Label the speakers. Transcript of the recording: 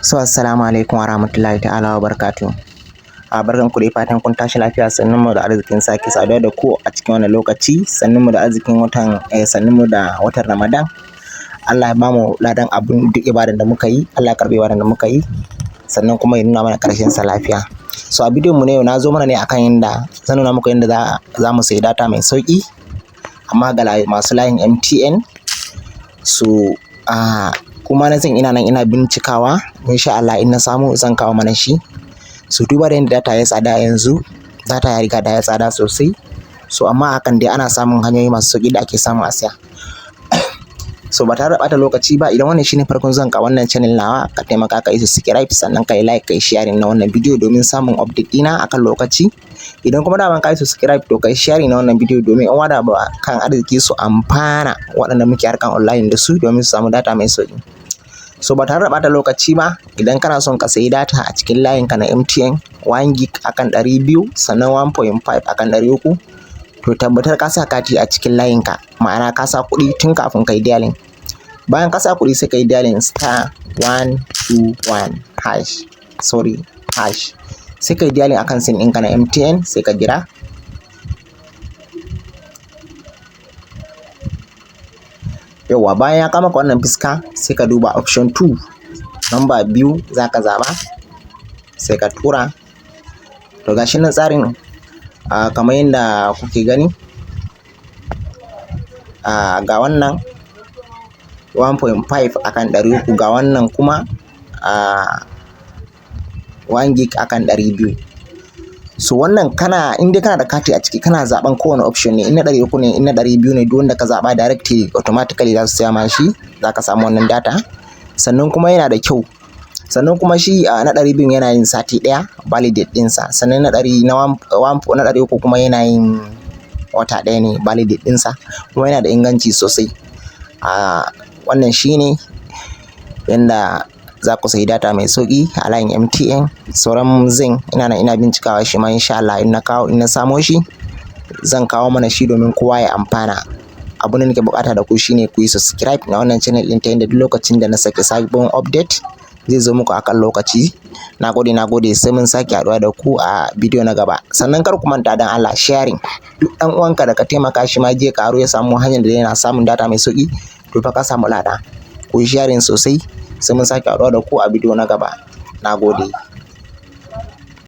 Speaker 1: So assalamu alaikum wa rahmatullahi ta'ala wa barakatuh. A barkan ku dai, fatan kun tashi lafiya. Sannun mu da arzikin sake saduwa da ku a cikin wannan lokaci. Sannun mu da arzikin watan, sannun mu da watan Ramadan. Allah ya bamu ladan abun duk ibadan da muka yi, Allah ya karɓi ibadan da muka yi, sannan kuma ya nuna mana ƙarshen sa lafiya. So a bidiyon mu na yau, na zo mana ne akan yanda zan nuna muku yanda za mu sayi data mai sauƙi, amma ga masu layin MTN. So a kuma na san ina nan ina bincikawa, insha Allah in na samu zan kawo mana shi. So duba da yanda data ya tsada yanzu, data ya riga da ya tsada sosai. So amma hakan dai ana samun hanyoyi masu sauƙi da ake samu a siya. So ba tare da ɓata lokaci ba, idan wannan shine farkon zuwan ka wannan channel nawa, ka taimaka ka yi subscribe, sannan ka yi like, ka yi sharing na wannan bidiyo domin samun update ɗina akan lokaci. Idan kuma daman ka yi subscribe, to ka yi sharing na wannan bidiyo domin ƴan uwa da kan arziki su amfana, waɗanda muke harkan online da su, domin su samu data mai sauƙi. So ba tare da ɓata lokaci ba, idan kana son ka sayi data a cikin layin ka na MTN, 1 gig akan 200, sannan 1.5 akan 300, to tabbatar ka sa kati a cikin layin ka, ma'ana ka sa kuɗi tun kafin ka yi dialing. Bayan ka sa kuɗi, sai ka yi dialing *121#, sorry, hash, sai ka yi dialing akan SIM ɗinka na MTN, sai ka jira. Yauwa, bayan ya kawo maka wannan fuska, sai ka duba option 2, number 2 za ka zaɓa, sai ka tura. To gashi nan tsarin kamar yadda kuke gani, ga wannan 1.5 akan 300, ga wannan kuma 1 gig akan 200. So wannan kana in dai kana da kati a ciki, kana zaɓen kowane option ne, in na 300 ne, in na 200 ne, duk wanda ka zaɓa, directly automatically za su saya ma shi, za ka samu wannan data. Sannan kuma yana da kyau, sannan kuma shi na 200 yana yin sati ɗaya validate ɗinsa, sannan na ɗari na na 300 kuma yana yin wata ɗaya ne validate ɗinsa, kuma yana da inganci sosai. Wannan shine yanda za ku sayi data mai sauƙi a layin MTN. Sauran Zain ina nan ina bincikawa shi ma, insha Allah in na kawo, in na samo shi, zan kawo mana shi domin kowa ya amfana. Abun da nake buƙata da ku shine ku yi subscribe na wannan channel ɗin, ta yanda duk lokacin da na saki sabon update zai zo muku akan lokaci. Na gode, na gode, sai mun sake haɗuwa da ku a bidiyo na gaba. Sannan kar ku manta, dan Allah, sharing. Duk ɗan uwanka da ka taimaka shi ma je ƙaru ya samu hanyar da yana samun data mai sauƙi, to fa ka samu lada. Ku yi sharing sosai. Sai mun sake haɗuwa da ku a bidiyo na gaba. Na gode.